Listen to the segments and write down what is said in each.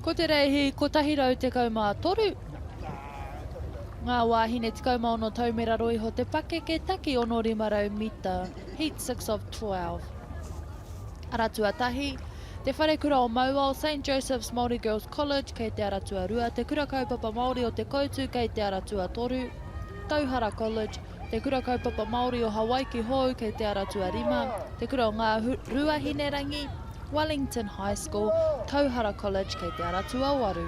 Ko te reihi 113 ngā wāhine 16 tau me raro iho te pakeke taki 6 500 mita, heat 6 of 12. Ara tuatahi, Te Wharekura o Mauao, St Joseph's Māori Girls College, kei te ara tuarua, Te Kura Kaupapa Māori o Te Koutu kei te ara tuatoru, Tauhara College, Te Kura Kaupapa Māori o Hawaiki Hou kei te ara tuarima, Te Kura o Ngā Ruahinerangi, Wellington High School, Tauhara College kei te ara tuawaru.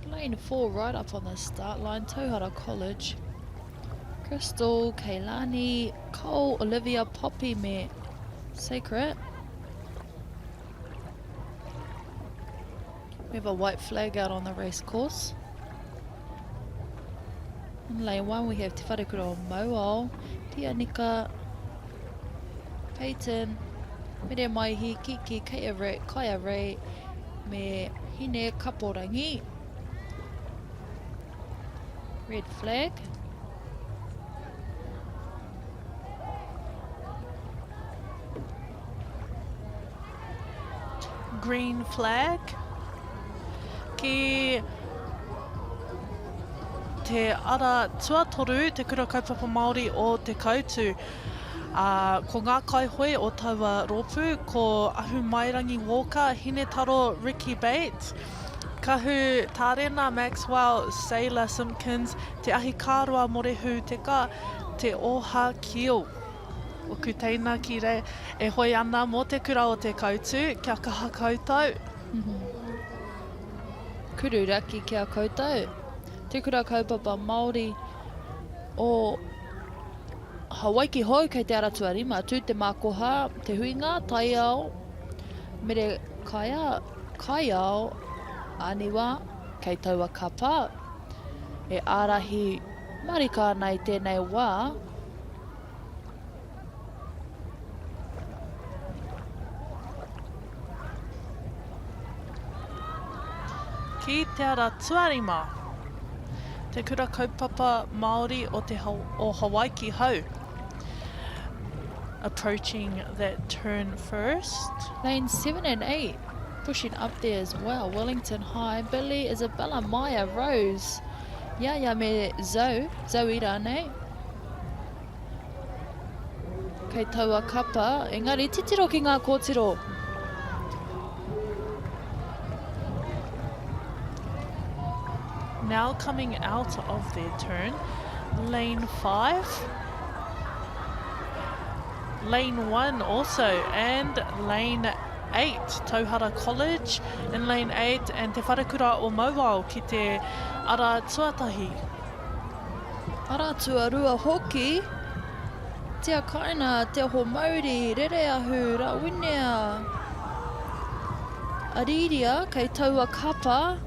Lane 4 right up on the start line, Tauhara College. Crystal, Kailani, Cole, Olivia, Poppy me Sacred. We have a white flag out on the race course. In lane 1 we have Te Wharekura o Mauao, Tianika, Peyton, Mere Maihi, Kiki, Kaya Ray, Kaya Ray me Hine Kaporangi. Red flag. Green flag. Ki te ara tuatoru, te Kura Kaupapa Māori o Te Kautu. Ā, ko ngā kaihoe o taua rōpū, ko Ahumairangi Walker, Hinetaro Ricky Bates, Kahu Tārena Maxwell, Sailor Simpkins, Te Ahikāroa Morehu Teka, Te Oha Keel. Oku teina ki re, e hoe ana mō te kura o Te Kautu, kia kaha koutou. Kuru raki ki a koutou. Te Kura Kaupapa Māori o Hawaiki hou kei te ara tuarima, tū te mākoha, te huinga, taiao, mere kaia, kaiao, āniwa, kei taua kapa e ārahi marika ana i tēnei wā. Ki te ara tuarima. Te Kura Kaupapa Māori o te o Hawaiki Hau. Approaching that turn first. Lane 7 and 8 pushing up there as well. Wellington High, Billy, Isabella, Maya, Rose, Yaya me Zoe, Zoe rānei. Kei taua kapa, engari titiro ki ngā kōtiro. Now coming out of their turn, lane 5, lane 1 also, and lane 8, Tauhara College in lane 8, and Te Wharekura o Mauao ki te ara tuatahi. Ara tuarua hoki, Tiakaina, Te Oho Mauri, Rereahu, Rawinea, Ariria, kei taua kapa.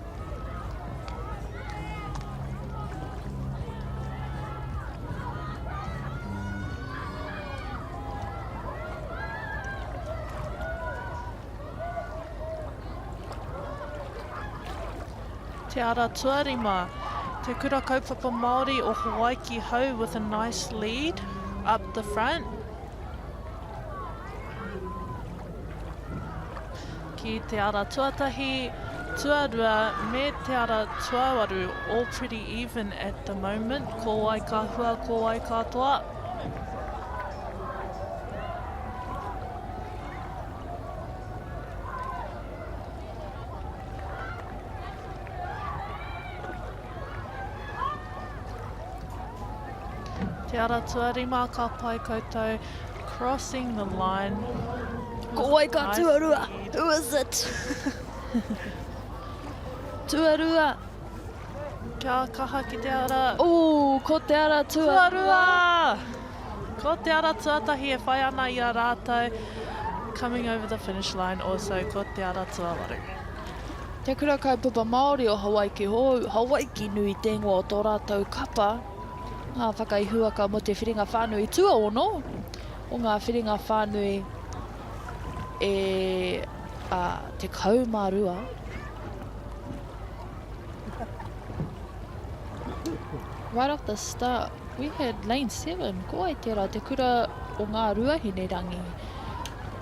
Te Ara Tuarima, Te Kura Kaupapa Māori o Hawaiki Hou with a nice lead up the front. Ki te ara tuatahi, tuarua me te ara tuawaru, all pretty even at the moment. Ko wai ka hua, ko wai ka toa. Te ara tuarima ka pai koutou crossing the line. Ko wai ka tuarua? Who is it? tuarua. Kia kaha ki te ara. Ooh, ko te ara tuarua. Tuarua! Ko te ara tuatahi e whai ana i a rātou, coming over the finish line also ko te ara tuawaru. Te Kura Kaupapa Māori o Hawaiki Hou, Hawaiki Nui te ingoa o tō rātou kapa, ngā whakaihuwaka mō te whiringa whānui tuaono o ngā whiringa whānui e 12. Right off the start, we had lane 7, ko wai tērā, te kura o Ngā Ruahinerangi,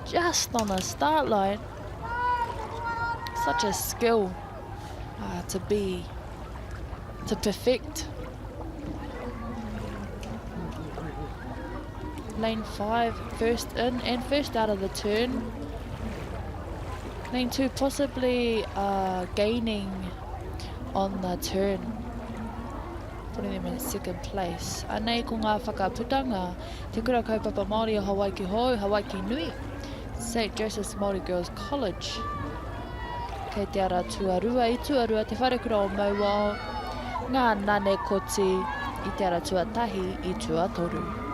just on the start line. Such a skill uh, to be, to perfect. Lane 5, first in and first out of the turn. Lane 2 possibly uh, gaining on the turn. Putting them in second place. Anei ko ngā whakaputanga. Te Kura Kaupapa Māori o Hawaiki Hou, Hawaiki Nui, St Joseph's Māori Girls College. Kei te ara tuarua i tuarua te wharekura o Mauao, ngā nane koti i te ara tuatahi i tuatoru.